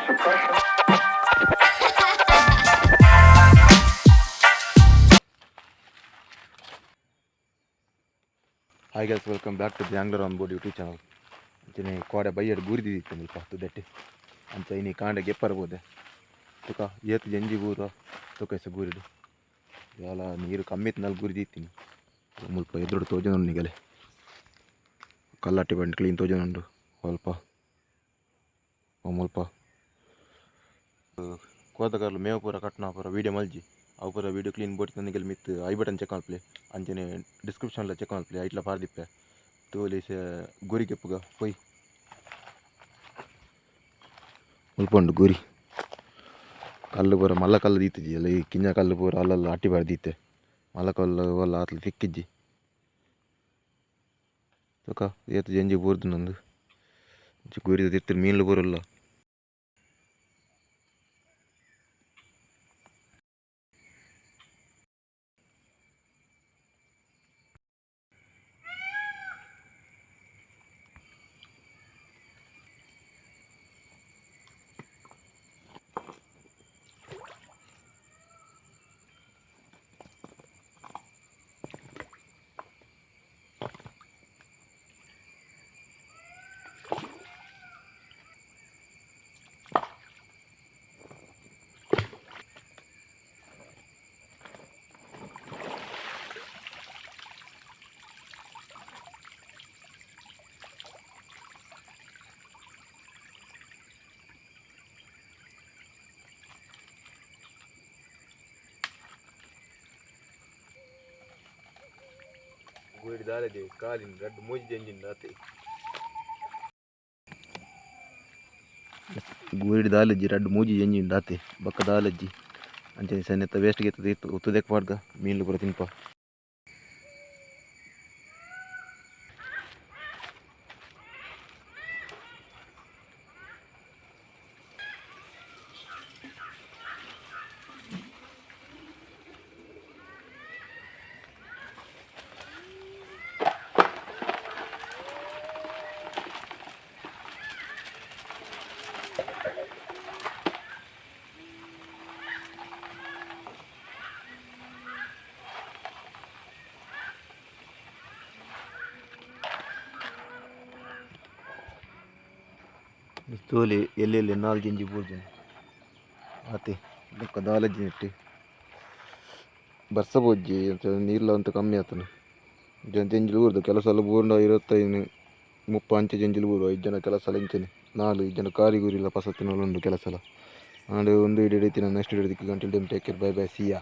Suppression. Hi guys, welcome back to the Angler on Board YouTube channel. ಅಂಚನೆ ಕೋಡೆ ಬೈಯಡ್ ಗೂರಿ ದೀದಿತ್ತೆ ಮುಲ್ಪ ತುದೆಟ್ಟಿ. ಅಂಚ ಇನಿ ಕಾಂಡೆ ಗೆಪ್ಪರ ಬೋದೆ. ತುಕ ಏತ್ ಜಂಜಿ ಬೂರ ತುಕ ಇಸ ಗೂರಿಡು ಯಾಲ ನೀರು ಕಮ್ಮಿ ಇತ್ತಿನಲ್ಲಿ ಗೂರಿ ದೀತೀನಿ. ಮುಲ್ಪ ಎದುರು ತೋಜೊಂದುಂಡು ನಿಗಲೆ ಕಲ್ಲಟ್ಟಿ ಬಂಡ್ ಕ್ಲೀನ್ ತೋಜೊಂದುಂಡು. ಅಲ್ಪ ಮುಲ್ಪ ಕೋತಕರ್ಲು ಮೇವು ಪೂರ ಕಟ್ನ ಪೂರ ವೀಡಿಯೋ ಮಲ್ಜಿ. ಅವು ಪೂರ ವೀಡಿಯೋ ಕ್ಲೀನ್ ಬೋಟಿ ನಿಗಲ್ ಮಿತ್ತು I button check ಮಲ್ಪಲೆ, ಅಂಚನೆ ಡಿಸ್ಕ್ರಿಪ್ಷನ್ಲ ಚೆಕ್ ಮಲ್ಪಲೆ, ಐಟ್ಲ ಪಾರ್ದಿಪ್ಪೆ ತೋಲಿ. ಗುರಿ ಕೆಪ್ಪುಗ ಪೊಯ್. ಮುಲ್ಪ ಉಂಡು ಗುರಿ. ಕಲ್ಲು ಪೂರ ಮಲ್ಲ ಕಲ್ಲು ದೀತಿಜಿ ಅಲ್ಲ, ಈ ಕಿಂಜ ಕಲ್ಲು ಪೂರ ಅಲ್ಲಲ್ಲ ಅಟ್ಟಿ ಬಾರ್ ದೀತೆ. ಮಲ್ಲ ಕಲ್ಲು ಒಲ್ಲ ಆತ್ಲ ತಿಕ್ಕಿಜ್ಜಿ. ತೂಕ ಏತ್ ಜಂಜಿ ಬೂರ್ದು ನಂದು ಗುರಿದ ತಿರ್ತು ಮೀನ್ಲು ಪೂರಲ್ಲ. ಗುಡಿ ದಾಲದೆ ಕಾಲಿನ ರಡ್ಡು ಮೂಜಿ ಜಂಜಿನ ಆತೆ. ಗೂರಿಡ್ ದಾಲಜ್ಜಿ, ರಡ್ಡು ಮೂಜಿ ಜಂಜಿನ ಆತೆ, ಬೊಕ್ಕ ದಾಲಜ್ಜಿ. ಅಂಚನೆ ಸನ್ನೆತ್ತ ವೇಸ್ಟ್ ಗೆತ್ತದ ಇತ್ತು ಉತ್ತುದೆಕ್ ಪಾಡ್ಗ ಮೀನ್ಲು ಪೂರ ತಿನ್ಪ. ತೋಲಿ ಎಲ್ಲೆಲ್ಲಿ ನಾಲ್ ಜಿಂಜಿ ಬೂರ್ಜನ್ ಆತೆ, ಬೊಕ್ಕ ದಾಲಜ್ಜಿ ನೆಟ್ಟಿ ಬರ್ಸ ಪೋಜ್ಜಿ ಅಂಚ ನೀರ್ಲ ಒಂತೆ ಕಮ್ಮಿ ಆತನ ಜನ ಜಂಜಿಲು ಊರ್ದು ಕೆಲಸ ಎಲ್ಲ ಬೂರ್ಂಡ 25 30 ಅಂಚೆ ಜಂಜಿಲು ಬೂರು. ಐದು ಜನ ಕೆಲಸ ಎಲ್ಲ ಇಂಚನೆ ನಾಲ್ ಐದು ಜನ ಕಾರಿ ಗುರಿಲ್ಲ ಪಸತ್ತಿನ ಉಂಡು ಕೆಲಸ ಎಲ್ಲ. ಆಂಡ್ ಒಂದು ವಿಡಿಯೋ ಇತ್ತಿನ ನೆಕ್ಸ್ಟ್ ವಿಡಿಯೋ ದಿಕ್ಕು ಗಂಟೆ. Take care, bye bye, see ya.